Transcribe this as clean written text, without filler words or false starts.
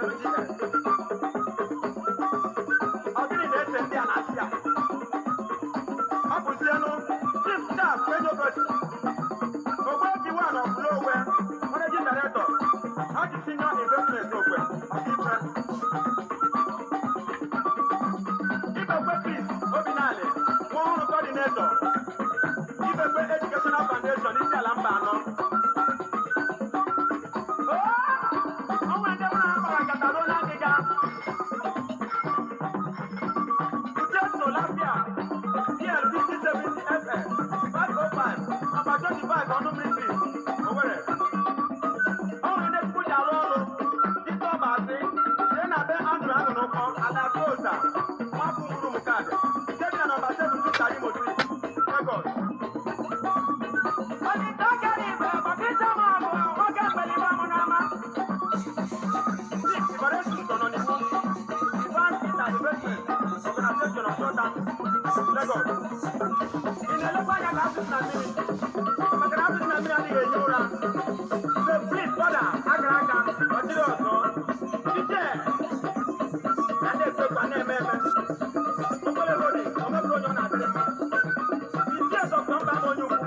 WGN. Ọ gịnị na-ese ndị a na-asị a? Ọ bụzienụ Chief Charles Enyogosi, Ogbuefi One of Lowe, Managing Director, Haji Senior Investment Okwe, Ọkaikpe. Ibekwe Chris Obinali, nwa ọhụrụ coordinator, Ibekwe Educational Foundation, isi ala mba anọ. O nwere ndị mụ na ha kpara nkata ruo na ngịga. Ucheso Lafia, DL 5070 FS, 505, number 25 Ọnụmmiri Street, Owerri. Ọ nwere ndị Chukwu ji arụ ọrụ, Isi Ọbasị, jee na be Andrew Agụnụkọ, Ada Tosa, Nwafọ Mkpụrụ Mukabia, nke dị na nọmba 7 Imo Street, Lagos. Olite kere igbe, gbakịta m ọgụ, nwoke mgbelibe m n'ama. Six, Ibaresus Ọnọniwu, Ivan Peter Investment Organization of Jordan, Lagos. Ị na-elekwa anya ka asụsụ na mmiri, maka na asụsụ na mmiri adịghị ehi ụra. The Fleet Brother, akara aka, ọchịrị ọzọ. Iche, a na-ekwekwa na-eme eme. Okpere Holdings, ọ mebiri onye ọ na-adịrị mma. Ichie Dr. Mba Onye Ukwu,